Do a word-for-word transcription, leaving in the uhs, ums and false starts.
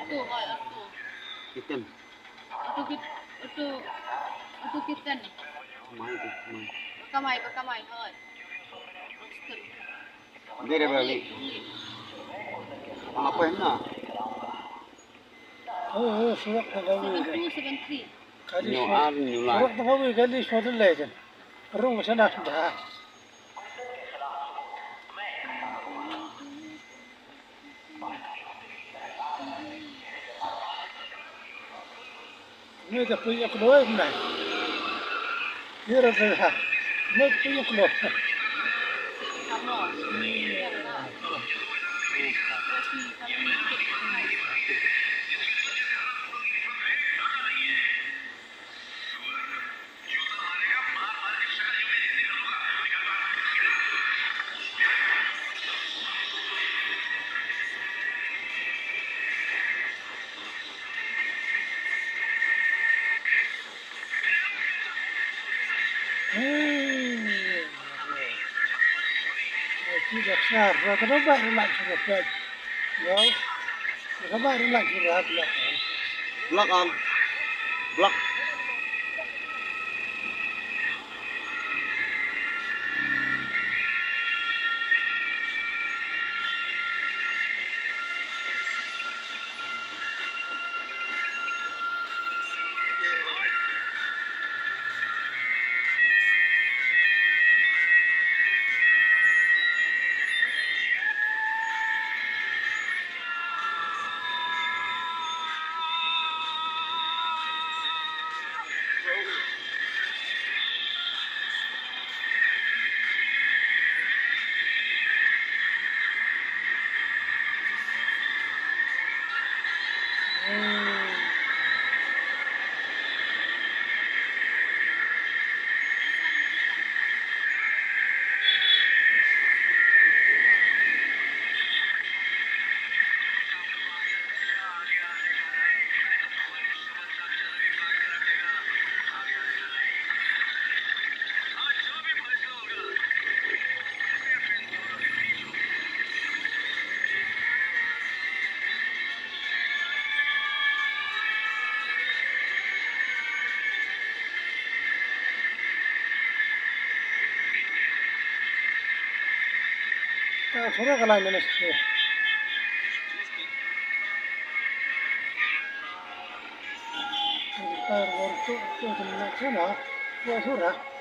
Auto, hoi, auto. Kitten. Auto kit-, auto, auto kitten. Kamai, kamai. Kamai, kamai, hoi. Dere bali. Apa na? Oh, oh, surat na bali. Seven two, seven three. Kali. Nyo ar nyo lai. Surat na bali kali surat lai kan. Rung sana dah. Ngi da phi ïa khloo nai. Ngi da phi ha. Ngi da phi ïa khloo. Blak am. Blak. Ka thura ka lai ministry. Ka thura ka lai ministry. Ka thura.